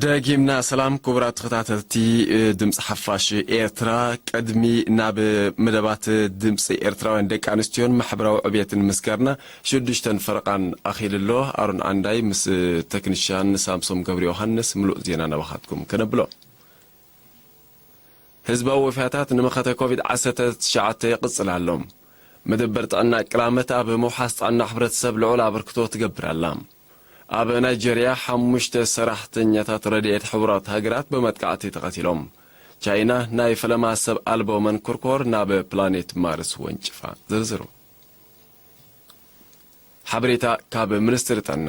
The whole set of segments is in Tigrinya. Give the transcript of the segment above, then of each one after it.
ደጊምና ሰላም ክቡራት ተኸታተልቲ ድምፂ ሓፋሽ ኤርትራ። ቅድሚ ናብ መደባት ድምፂ ኤርትራውያን ደቂ ኣንስትዮን ማሕበራዊ ዕብየትን ምስጋርና፣ ሽዱሽተን ፈረቓን ኣኺሉ ኣሎ። ኣሮን ዓንዳይ ምስ ተክኒሻን ሳምሶም ገብረ ዮሃንስ ምሉእ ዜና ናባኻትኩም ከነብሎ። ህዝባዊ ወፍያታት ንመኸተ ኮቪድ ዓሰርተ ትሽዓተ ይቕጽል ኣሎ። መደበር ጥዕና ቅላመት ኣብ ምውሓስ ጥዕና ሕብረተሰብ ልዑል ኣበርክቶ ትገብር ኣላ። ኣብ ናይጀርያ ሓሙሽተ ሰራሕተኛታት ረድኤት ሕቡራት ሃገራት ብመጥቃዕቲ ተቐቲሎም። ቻይና ናይ ፈለማ ሰብ ኣልቦ መንኮርኮር ናብ ፕላኔት ማርስ ወንጭፋ። ዝርዝሩ። ሓበሬታ ካብ ሚኒስትሪ ጥዕና።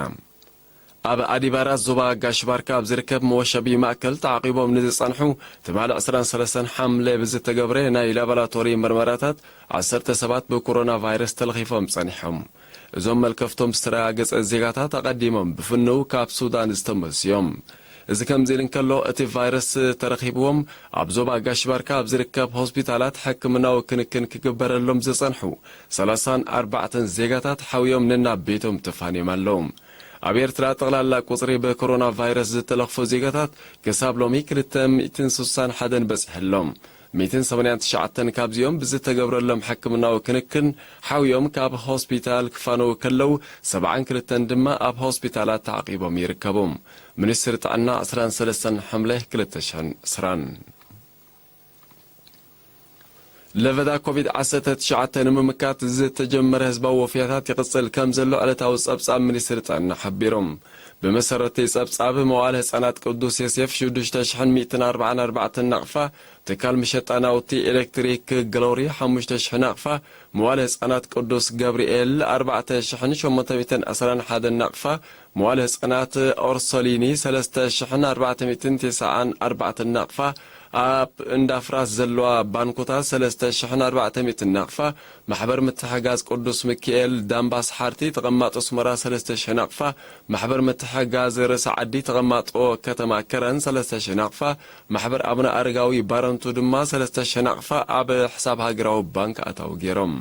ኣብ ኣዲባራት ዞባ ጋሽ ባርካ ኣብ ዝርከብ መወሸቢ ማእከል ተዓቂቦም ንዝጸንሑ ትማሊ ዕስራን ሰለስተን ሓምለ ብዝተገብረ ናይ ላቦራቶሪ ምርመራታት ዓሰርተ ሰባት ብኮሮና ቫይረስ ተለኺፎም ጸኒሖም። እዞም መልከፍቶም ዝተረጋገጸ ዜጋታት ኣቐዲሞም ብፍንው ካብ ሱዳን ዝተመልሱ እዮም። እዚ ከምዚ ኢሉ እንከሎ፣ እቲ ቫይረስ ተረኺብዎም ኣብ ዞባ ጋሽ ባርካ ኣብ ዝርከብ ሆስፒታላት ሕክምናዊ ክንክን ክግበረሎም ዝጸንሑ ሰላሳን ኣርባዕተን ዜጋታት ሓውዮም ነናብ ቤቶም ተፋንዮም ኣለዉ። ኣብ ኤርትራ ጠቕላላ ቁጽሪ ብኮሮና ቫይረስ ዝተለኽፉ ዜጋታት ክሳብ ሎሚ ክልተ ሚእትን ስሳን ሓደን በጺሑ ኣሎ። ሚእትን ሰማንያን ትሽዓተን ካብዚኦም ብዝተገብረሎም ሕክምናዊ ክንክን ሓውዮም ካብ ሆስፒታል ክፋነዉ ከለዉ፣ ሰብዓን ክልተን ድማ ኣብ ሆስፒታላት ተዓቂቦም ይርከቡ። ሚኒስትሪ ጥዕና ዕስራን ሰለስተን ሓምለ ክልተ ሽሕን ዕስራን። ለበዳ ኮቪድ ዓሰርተ ትሽዓተ ንምምካት ዝተጀመረ ህዝባዊ ወፍያታት ይቕጽል ከም ዘሎ ዕለታዊ ጸብጻብ ሚኒስትሪ ጥዕና ሓቢሩ። ብመሰረት እቲ ጸብጻብ፣ መዋእለ ህጻናት ቅዱስ ዮሴፍ ሽዱሽተ ሽሕን ሚእትን ኣርባዓን ኣርባዕተን ናቕፋ፣ ትካል መሸጣ ናውቲ ኤሌክትሪክ ግሎሪ ሓሙሽተ ሽሕ ናቕፋ፣ መዋእለ ህጻናት ቅዱስ ገብርኤል ኣርባዕተ ሽሕን ሸሞንተ ሚእትን ዕስራን ሓደን ናቕፋ፣ መዋእለ ህጻናት ኦርሶሊኒ ሰለስተ ሽሕን ኣርባዕተ ሚእትን ተስዓን ኣርባዕተን ናቕፋ፣ ኣብ እንዳ ፍራስ ዘለዋ ባንኮታት ሰለስተ ሽሕን ኣርባዕተ ሚእትን ናቕፋ፣ ማሕበር ምትሕጋዝ ቅዱስ ሚካኤል ዳምባስ ሓርቲ ተቐማጦ ኣስመራ ሰለስተ ሽሕ ናቕፋ፣ ማሕበር ምትሕጋዝ ርእሰ ዓዲ ተቐማጦ ከተማ ከረን ሰለስተ ሽሕ ናቕፋ፣ ማሕበር ኣቡነ ኣረጋዊ ባረንቱ ድማ ሰለስተ ሽሕ ናቕፋ ኣብ ሕሳብ ሃገራዊ ባንክ ኣታዊ ገይሮም።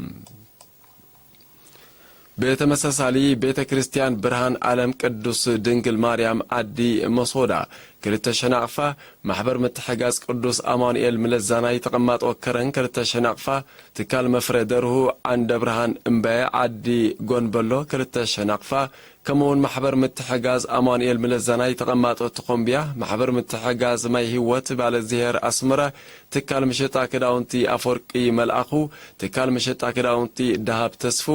ብተመሳሳሊ፣ ቤተ ክርስቲያን ብርሃን ዓለም ቅዱስ ድንግል ማርያም ዓዲ መሶዳ ክልተ ሽሕ ናቕፋ፣ ማሕበር ምትሕጋዝ ቅዱስ ኣማኑኤል ምለዛናይ ተቐማጦ ከረን ክልተ ሽሕ ናቕፋ፣ ትካል መፍረ ደርሁ ዓንደ ብርሃን እምበየ ዓዲ ጎንበሎ ክልተ ሽሕ ናቕፋ፣ ከምኡውን ማሕበር ምትሕጋዝ ኣማኑኤል ምለዛናይ ተቐማጦ ተኾምቢያ፣ ማሕበር ምትሕጋዝ ማይ ህይወት ባለዝሄር ኣስመራ፣ ትካል መሸጣ ክዳውንቲ ኣፈወርቂ መልኣኹ፣ ትካል መሸጣ ክዳውንቲ ደሃብ ተስፉ፣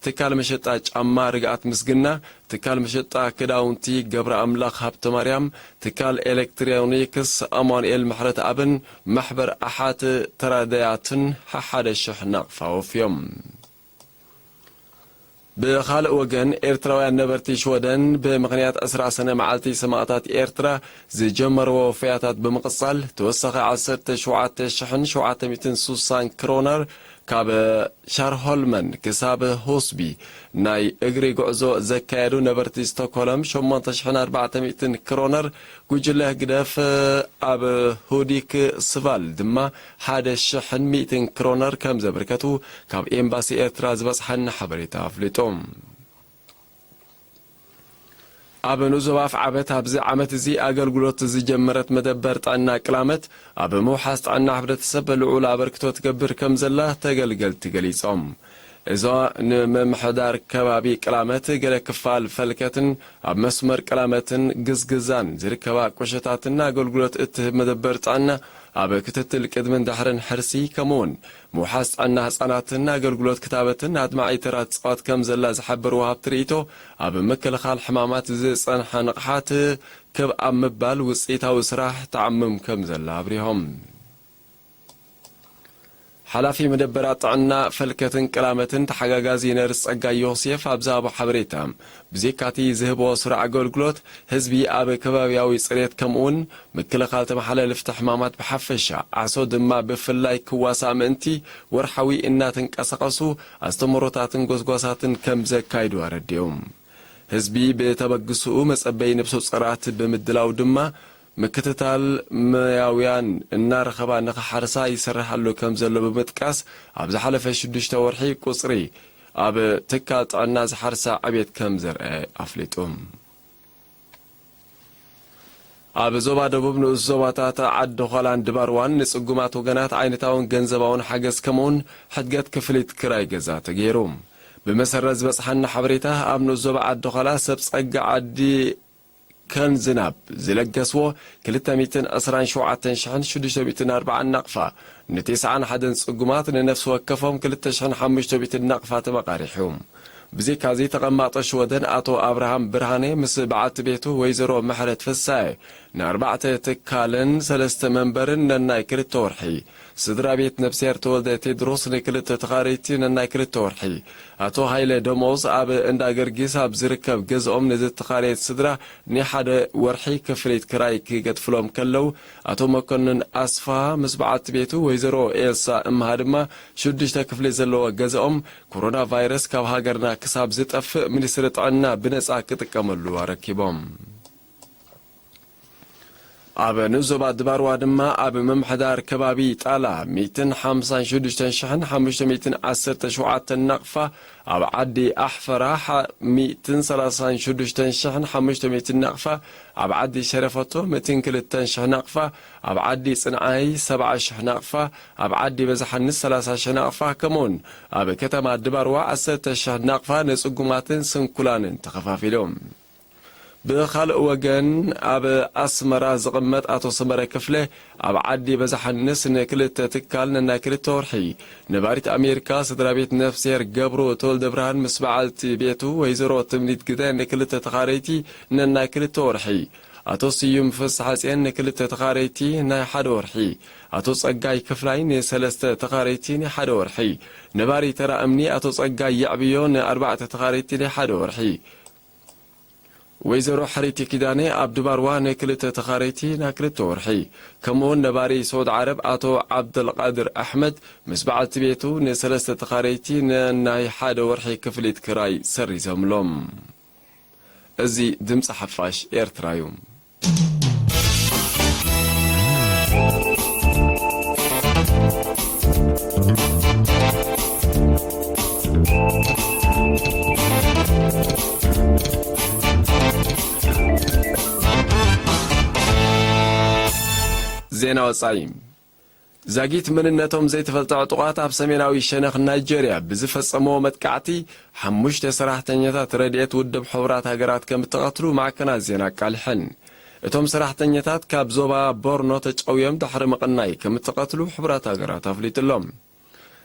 ትካል መሸጣ ጫማ ርግኣት ምስግና፣ ትካል መሸጣ ክዳውንቲ ገብረ ኣምላኽ ሃብተ ማርያም፣ ትካል ኤሌክትሮኒክስ ኣማኑኤል ምሕረት ኣብን ማሕበር ኣሓት ተራዳያትን ሓሓደ ሽሕ ናቕፋ ወፍዮም። ብኻልእ ወገን፣ ኤርትራውያን ነበርቲ ሽወደን ብምኽንያት ዕስራ ሰነ መዓልቲ ሰማእታት ኤርትራ ዝጀመርዎ ወፈያታት ብምቕጻል፣ ተወሳኺ ዓሰርተ ሸውዓተ ሽሕን ሸውዓተ ሚእትን ስሳን ክሮነር ካብ ሻርሆልመን ክሳብ ሆስቢ ናይ እግሪ ጉዕዞ ዘካየዱ ነበርቲ ስቶክሆልም ሸሞንተ ሽሕን ኣርባዕተ ሚእትን ክሮነር፣ ጉጅለ ህግደፍ ኣብ ሁዲክ ስቫል ድማ ሓደ ሽሕን ሚእትን ክሮነር ከም ዘበርከቱ ካብ ኤምባሲ ኤርትራ ዝበጽሓና ሓበሬታ ኣፍሊጡ። ኣብ ንኡስ ዞባ ኣፍዓበት ኣብዚ ዓመት እዚ ኣገልግሎት ዝጀመረት መደበር ጥዕና ቅላመት ኣብ ምውሓስ ጥዕና ሕብረተሰብ ልዑል ኣበርክቶ ትገብር ከም ዘላ ተገልገልቲ ገሊጾም። እዛ ንምምሕዳር ከባቢ ቅላመት ገለ ክፋል ፈልከትን ኣብ መስመር ቅላመትን ግዝግዛን ዝርከባ ቁሸታትን ኣገልግሎት እትህብ መደበር ጥዕና ኣብ ክትትል ቅድምን ድሕርን ሕርሲ ከምኡውን ምውሓስ ጥዕና ህጻናትን ኣገልግሎት ክታበትን ኣድማዒ ተራ ትጻወት ከም ዘላ ዝሓበሩ ወሃብቲ ርእይቶ፣ ኣብ ምክልኻል ሕማማት ዝጸንሐ ንቕሓት ክብ ኣብ ምባል ውጽኢታዊ ስራሕ ተዓምም ከም ዘላ ኣብሪሆም። ሓላፊ መደበራት ጥዕና ፈልከትን ቅላመትን ተሓጋጋዚ ነርስ ጸጋይ ዮሴፍ ኣብ ዝሃቦ ሓበሬታ፣ ብዜካቲ ዝህብዎ ስሩዕ ኣገልግሎት፣ ህዝቢ ኣብ ከባብያዊ ጽሬት ከምኡውን ምክልኻል ተመሓላለፍቲ ሕማማት ብሓፈሻ፣ ዓሶ ድማ ብፍላይ ክዋሳእ ምእንቲ ወርሓዊ እናተንቀሳቐሱ ኣስተምህሮታትን ጎስጓሳትን ከም ዘካይዱ ኣረዲኦም። ህዝቢ ብተበግስኡ መጸበዪ ነብሰ ጾራት ብምድላው ድማ ምክትታል መያውያን እናረኸባ ንኽሓርሳ ይሰርሕ ኣሎ ከም ዘሎ ብምጥቃስ፣ ኣብ ዝሓለፈ ሽዱሽተ ወርሒ ቁጽሪ ኣብ ትካል ጥዕና ዝሓርሳ ዕብየት ከም ዘርአ ኣፍሊጡ። ኣብ ዞባ ደቡብ ንኡስ ዞባታት ዓዲ ዃላን ድባርዋን ንጽጉማት ወገናት ዓይነታውን ገንዘባውን ሓገዝ ከምኡውን ሕድገት ክፍሊት ክራይ ገዛ ተገይሩ። ብመሰረት ዝበጽሓና ሓበሬታ፣ ኣብ ንኡስ ዞባ ዓዲ ዃላ ሰብ ጸጋ ዓዲ ከን ዝናብ ዝለገስዎ ክልተ ሚእትን ዕስራን ሸውዓተን ሽሕን ሽዱሽተ ሚእትን ኣርባዓን ናቕፋ፣ ንተስዓን ሓደን ጽጉማት ንነፍሲ ወከፎም ክልተ ሽሕን ሓሙሽተ ሚእትን ናቕፋ ተመቓሪሑ። ብዘይካዚ፣ ተቐማጦ ሽወደን ኣቶ ኣብርሃም ብርሃኔ ምስ በዓልቲ ቤቱ ወይዘሮ ምሕረት ፍሳየ ንኣርባዕተ ትካልን ሰለስተ መንበርን ነናይ ክልተ ወርሒ፣ ስድራ ቤት ነብስሄር ተወልደ ቴድሮስ ንክልተ ተኻረይቲ ነናይ ክልተ ወርሒ፣ ኣቶ ሃይለ ደሞዝ ኣብ እንዳ ገርጊስ ኣብ ዝርከብ ገዝኦም ንዝተኻረየት ስድራ ናይ ሓደ ወርሒ ክፍሊት ክራይ ክገድፍሎም ከለዉ፣ ኣቶ መኮንን ኣስፋ ምስ በዓልቲ ቤቱ ወይዘሮ ኤልሳ እምሃ ድማ ሽዱሽተ ክፍሊ ዘለዎ ገዝኦም ኮሮና ቫይረስ ካብ ሃገርና ክሳብ ዝጠፍእ ሚኒስትሪ ጥዕና ብነጻ ክጥቀመሉ ኣረኪቦም። ኣብ ንኡስ ዞባ ድባርዋ ድማ ኣብ ምምሕዳር ከባቢ ጣላ ሚእትን ሓምሳን ሽዱሽተን ሽሕን ሓሙሽተ ሚእትን ዓሰርተ ሸውዓተን ናቕፋ፣ ኣብ ዓዲ ኣሕፈራ ሓ-፣ ሚእትን ሰላሳን ሽዱሽተን ሽሕን ሓሙሽተ ሚእትን ናቕፋ፣ ኣብ ዓዲ ሸረፈቶ ሚእትን ክልተን ሽሕ ናቕፋ፣ ኣብ ዓዲ ጽንዓይ ሰብዓ ሽሕ ናቕፋ፣ ኣብ ዓዲ በዛሓንስ ሰላሳ ሽሕ ናቕፋ፣ ከምኡውን ኣብ ከተማ ድባርዋ ዓሰርተ ሽሕ ናቕፋ ንጽጉማትን ስንኩላንን ተኸፋፊሉ። ብኻልእ ወገን፣ ኣብ ኣስመራ ዝቕመጥ ኣቶ ሰመረ ክፍለ፣ ኣብ ዓዲ በዛሓንስ ንክልተ ትካል ነናይ ክልተ ወርሒ፣ ነባሪት ኣሜሪካ ስድራ ቤት ነፍስሄር ገብሩ ተወልደ ብርሃን ምስ በዓልቲ ቤቱ ወይዘሮ ትምኒት ግደ ንክልተ ተኻረይቲ ነናይ ክልተ ወርሒ፣ ኣቶ ስዩም ፍስሓጽየን ንክልተ ተኻረይቲ ናይ ሓደ ወርሒ፣ ኣቶ ጸጋይ ክፍላይ ንሰለስተ ተኻረይቲ ናይ ሓደ ወርሒ፣ ነባሪ ተራ እምኒ ኣቶ ጸጋይ የዕብዮ ንኣርባዕተ ተኻረይቲ ናይ ሓደ ወርሒ፣ ወይዘሮ ሕሪቲ ኪዳነ ኣብ ድባርዋ ንክልተ ተኻረይቲ ናይ ክልተ ወርሒ፣ ከምኡውን ነባሪ ስዑድ ዓረብ ኣቶ ዓብደልቃድር ኣሕመድ ምስ በዓልቲ ቤቱ ንሰለስተ ተኻረይቲ ንናይ ሓደ ወርሒ ክፍሊት ክራይ ሰሪዞምሎም። እዚ ድምፂ ሓፋሽ ኤርትራ እዩ። ዜና ወጻኢ። ዛጊት መንነቶም ዘይተፈልጠ ዕጡቓት ኣብ ሰሜናዊ ሸነኽ ናይጀርያ ብዝፈጸምዎ መጥቃዕቲ፣ ሓሙሽተ ሰራሕተኛታት ረድኤት ውድብ ሕቡራት ሃገራት ከም እተቐትሉ ማዕከናት ዜና ኣቃሊሐን። እቶም ሰራሕተኛታት ካብ ዞባ ቦርኖ ተጨውዮም ድሕሪ ምቕናይ ከም እተቐትሉ ሕቡራት ሃገራት ኣፍሊጡሎም።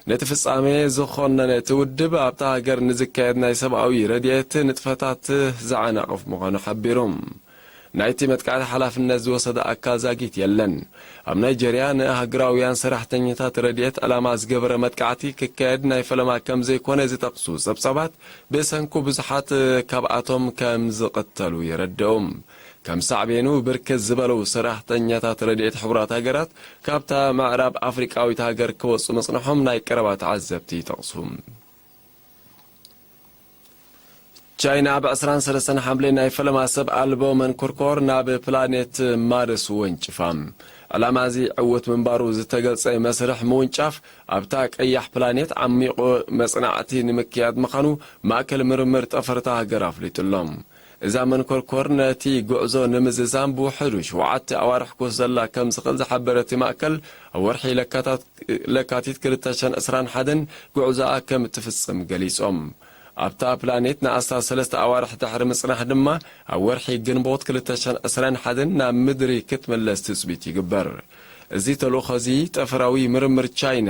ነቲ ፍጻሜ ዝኾነነ እቲ ውድብ ኣብታ ሃገር ንዝካየድ ናይ ሰብኣዊ ረድኤት ንጥፈታት ዝዓናቕፍ ምዃኑ ሓቢሩ። ናይቲ መጥቃዕቲ ሓላፍነት ዝወሰደ ኣካል ዛጊት የለን። ኣብ ናይጀርያ ንሃገራውያን ሰራሕተኛታት ረድኤት ዕላማ ዝገበረ መጥቃዕቲ ክካየድ ናይ ፈለማ ከም ዘይኮነ ዝጠቕሱ ጸብጻባት፣ ብሰንኩ ብዙሓት ካብኣቶም ከም ዝቕተሉ የረድኡ። ከም ሳዕቤኑ፣ ብርክት ዝበሉ ሰራሕተኛታት ረድኤት ሕቡራት ሃገራት ካብታ ምዕራብ ኣፍሪቃዊት ሃገር ክወጹ ምጽንሖም ናይ ቀረባ ተዓዘብቲ ይጠቕሱ። ቻይና ኣብ ዕስራን ሰለስተን ሓምለ ናይ ፈለማ ሰብ ኣልቦ መንኮርኮር ናብ ፕላኔት ማርስ ወንጭፋ። ዕላማ እዚ ዕዉት ምንባሩ ዝተገልጸ መስርሕ ምውንጫፍ፣ ኣብታ ቀያሕ ፕላኔት ዓሚቑ መጽናዕቲ ንምክያድ ምዃኑ ማእከል ምርምር ጠፈርታ ሃገር ኣፍሊጡ ኣሎ። እዛ መንኮርኮር ነቲ ጉዕዞ ንምዝዛም ብውሕዱ ሸውዓተ ኣዋርሕ ክወስደላ ከም ዝኽእል ዝሓበረ እቲ ማእከል፣ ኣብ ወርሒ ለካታት-፣ ለካቲት ክልተ ሽሕን ዕስራን ሓደን ጉዕዞኣ ከም እትፍጽም ገሊጾም። ኣብታ ፕላኔት ንኣስታት ሰለስተ ኣዋርሕ ድሕሪ ምጽናሕ ድማ፣ ኣብ ወርሒ ግንቦት ክልተ ሽሕን ዕስራን ሓደን ናብ ምድሪ ክትምለስ ትጽቢት ይግበር። እዚ ተልእኾ እዚ፣ ጠፈራዊ ምርምር ቻይና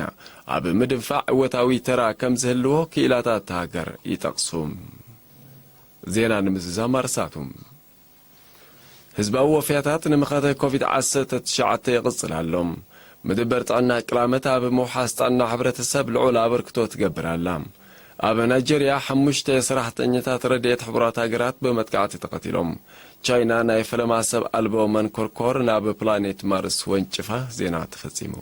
ኣብ ምድንፋዕ እወታዊ ተራ ከም ዝህልዎ ክኢላታት እታ ሃገር ይጠቕሱ። ዜና ንምዝዛም ኣርእስታቱ። ህዝባዊ ወፍያታት ንምኽተ ኮቪድ ዓሰርተ ትሽዓተ ይቕጽል ኣሎ። ምድበር ጥዕና ቅላመት ኣብ ምውሓስ ጥዕና ሕብረተሰብ ልዑል ኣበርክቶ ትገብር ኣላ። ኣብ ናይጀርያ ሓሙሽተ ሰራሕተኛታት ረድኤት ሕቡራት ሃገራት ብመጥቃዕቲ ተቐቲሎም። ቻይና ናይ ፈለማ ሰብ ኣልቦ መንኮርኮር ናብ ፕላኔት ማርስ ወንጭፋ። ዜና ተፈጺሙ።